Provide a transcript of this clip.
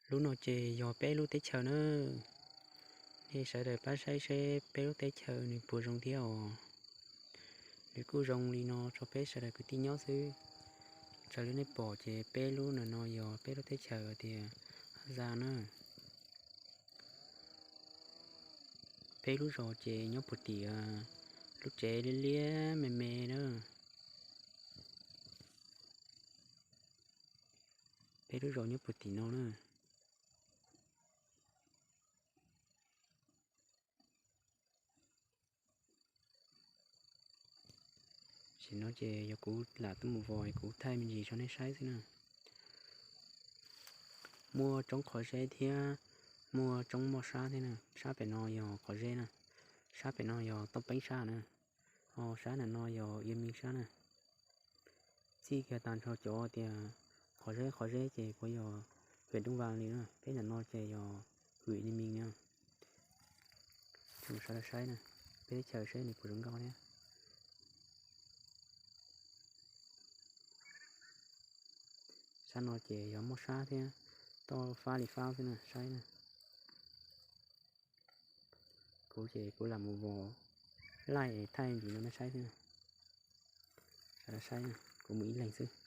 Lub no ces yog peb lub teb chaws na. Nej sawv daws pab saib seb peb lub teb chaws nws puas zoo thiab os. Nws kuj zoo li no rau peb sawv daws kwv tij nyob xwb. Raws li nej pom ces peb lub no yog peb lub teb chaws tias Haj Zaj na. Peb lub zos ces nyob puag tim lub tsev liab liab me me na. Peb lub zos nyob puag tim no na. Tam sim no ces yog kuv lam tuaj mus vos kuv thaij me ntsis rau nej saib xwb na. Muaj tsoob qhov zeb thiab muaj tsoob moj sab thiab na. Sab pem no yog qhov zeb na. Sab pem no yog Tooj Peeb sab na. Ho sab ntawm no yog Iab Meej sab na. Txij kiag tag nrho cov tias qhov zeb qhov zeb ces puas yog hwm Doo Vas li na. Peb ntawm no ces yog hwm Iab Meej na. Sawv daws saib na, peb teb chaws seb nws puas zoo nkauj thiab. Sab no ces yog moj sab thiab toj fab li fab xwb na, saib na. Kuv ces kuv lam mus vos laij thaij ntsis no nej saib xwb na. Sawv daws saib na, kuv mus ib leeg xwb.